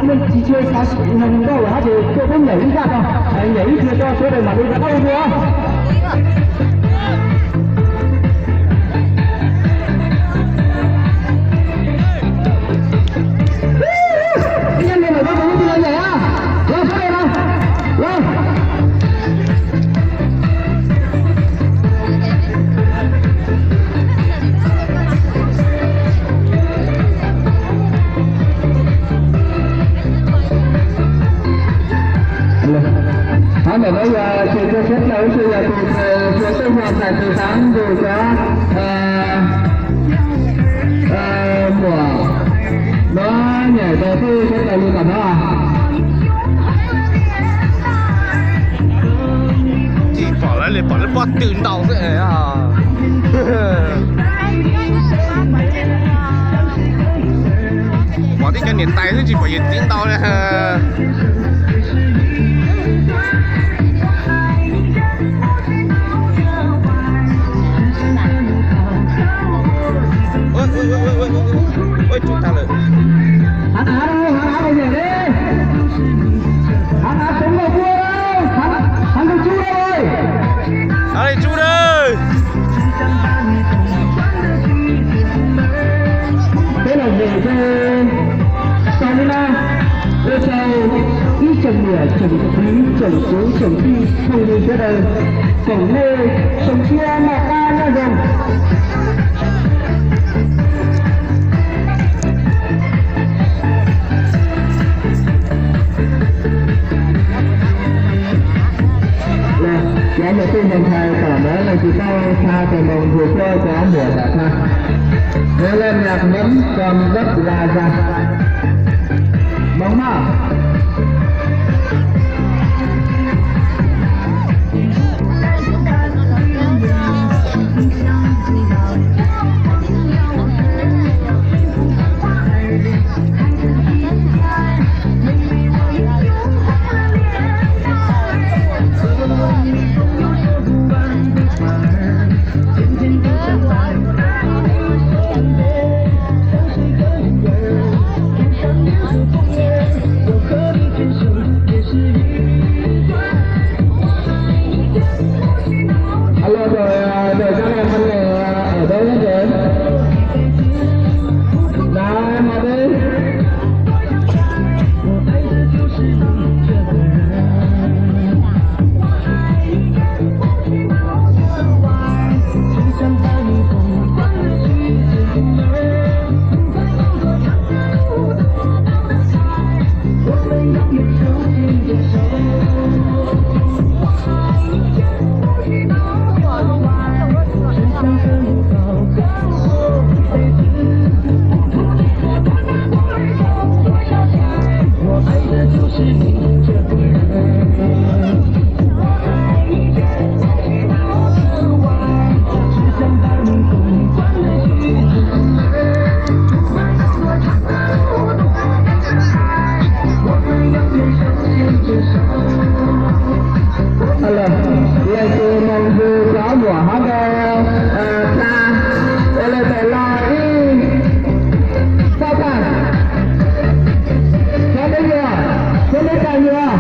Tsis tshua xav nug nkauj lawm hab ces tuaj peb nyeem ib zaj tso, nyeem ib pliag tso sawv daws mam li rov qab ua dua. Ib nyuag ntawm no kuv tus no nyeem na, los sawv daws los, los. Qhov ntawm no yog tsis txog sab plaws, tab sis yog tus txhua tej yog tais tus xav nrug cov muam no nyeem rau tej sab plaws li tom no. Tsis pom lawv li, pom lawv pob tw ntau xwb. Pom tib cov niam tais xwb tsis pom yawm txiv ntau na. Ua tsuj tag lawm. Hav hav hav hav hav hav hav hav hav hav hav hav hav hav hav. Peb los vim rau sau li no, ua rau ib tsoom niam tsoom txiv tsoom kwv tsoom tij phooj ywg sawv daws koom nej xyoo tshiab noj qab nyob zoo. Cov niam tij neeg ntxhais tom ntawd leej twg tau tshaj tes moos ntxuag tuaj cov muam ntawm tshaj. Nyob lej nyak meb kom dab la zag moos maj. Alo, rồi, rồi các em văn nghệ ở đâu nhé chị? Nào, em vào đi. Leej twg moog hu cov muam hov ntawd tag, ua le tais los ib pab tag, cov peb yuav, cov peb tag yuav.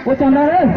Ua tsaug ntau lawm.